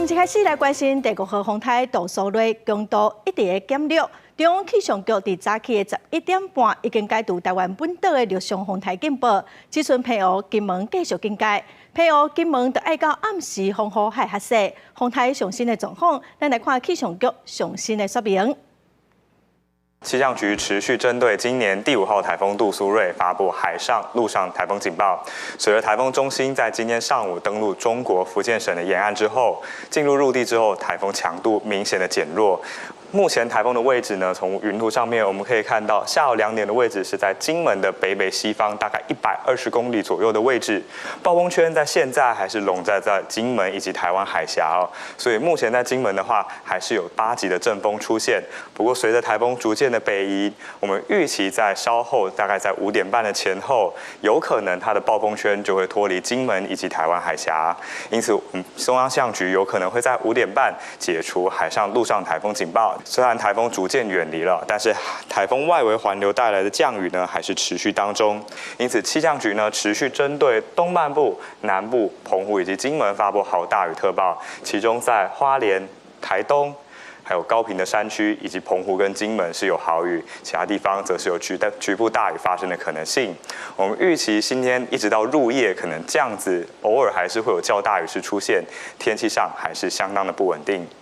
一開始來關心第五號風颱杜蘇芮強度一直咧減弱，中央氣象局佇早起的11點半已經解除臺灣本島的陸上風颱警報，這陣澎湖、金門繼續警戒，澎湖、金門著愛到暗時風雨會較細。風颱上新的狀況，咱來看氣象局上新的說明。氣象局持續針對今年第五號颱風杜蘇芮發布海上、陸上颱風警報。隨著颱風中心在今天上午登陸中國福建省的沿岸之後，進入陸地之後，颱風強度明顯的減弱。目前颱風的位置呢，從雲圖上面我們可以看到，下午2點的位置是在金門的北北西方，大概120公里左右的位置。暴風圈在現在還是籠罩在金門以及台灣海峽哦，所以目前在金門的話，還是有8級的陣風出現。不過隨着颱風逐漸的北移，我們預期在稍後大概在5點半的前後，有可能它的暴風圈就會脫離金門以及台灣海峽。因此，中央氣象局有可能會在5點半解除海上、陸上颱風警報。雖然颱風逐漸遠離了，但是颱風外圍環流帶來的降雨呢，還是持續當中。因此，氣象局呢持續針對東半部、南部、澎湖以及金門發布豪大雨特報，其中在花蓮、台東，還有高屏的山區以及澎湖跟金門是有豪雨，其他地方則是有局部大雨發生的可能性。我們預期今天一直到入夜，可能這樣子偶爾還是會有較大雨勢出現，天氣上還是相當的不穩定。